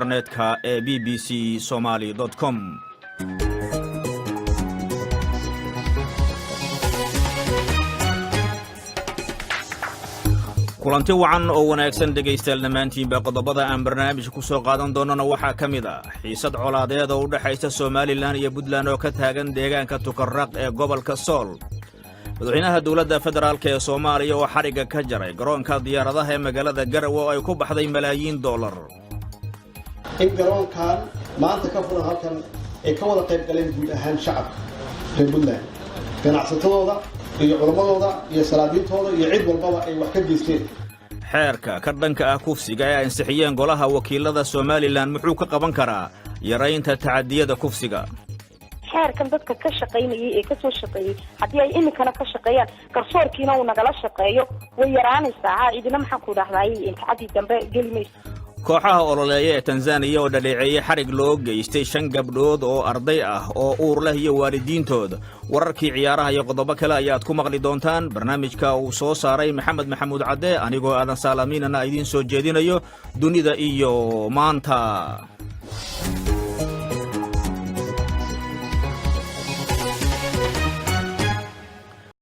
Internetka ee bbcsomali.com. Kulanti wacan oo wanaagsan, dhegaystayaal dhammaantiinba. Qodobada aan barnaamijka ku soo qaadan doonnana waxaa ka mid ah xiisad colaadeed oo u dhexaysa Somaliland iyo Puntland oo ka taagan deegaanka Tukaraq ee gobolka Sool, madaxweynaha dowladda federaalka ee Soomaaliya oo xadhigga ka jaray garoonka diyaaradaha ee magaalada Garowe oo ay ku baxday malaayiin dollar. In garoonkan maanta ka furan halkan ay ka wada qayb galeen guud ahaan shacabka reer Puntland, ganacsatadooda iyo culammadooda iyo salaadiintooda iyo cid walbaba ay wax ka geysteen. Xeerka ka dhanka ah kufsiga ee ansixiyeen golaha wakiilada Somaliland muxuu ka qaban karaa yaraynta tacadiyada kufsiga? Xeerkan dadka ka shaqaynayay ee kasoo shaqeeyey, haddii ay iminkana ka shaqeeyaan, garsoorkiina uu nagala shaqeeyo, way yaraanaysaa. Ha idina, maxaan ku dhahdaay, tacadii dambe geli mayso. Kooxaha ololeeya ee Tanzaniya oo dhaleeceeyey xarig loo geystay shan gabdhood oo arday ah oo uur leh iyo waalidiintood, wararkii ciyaaraha iyo qodobo kale ayaad ku maqli doontaan barnaamijka uu soo saaray Maxamed Maxamuud Cadde, anigoo Aadan Saalamiinana idiin soo jeedinayo. Dunida iyo Maanta.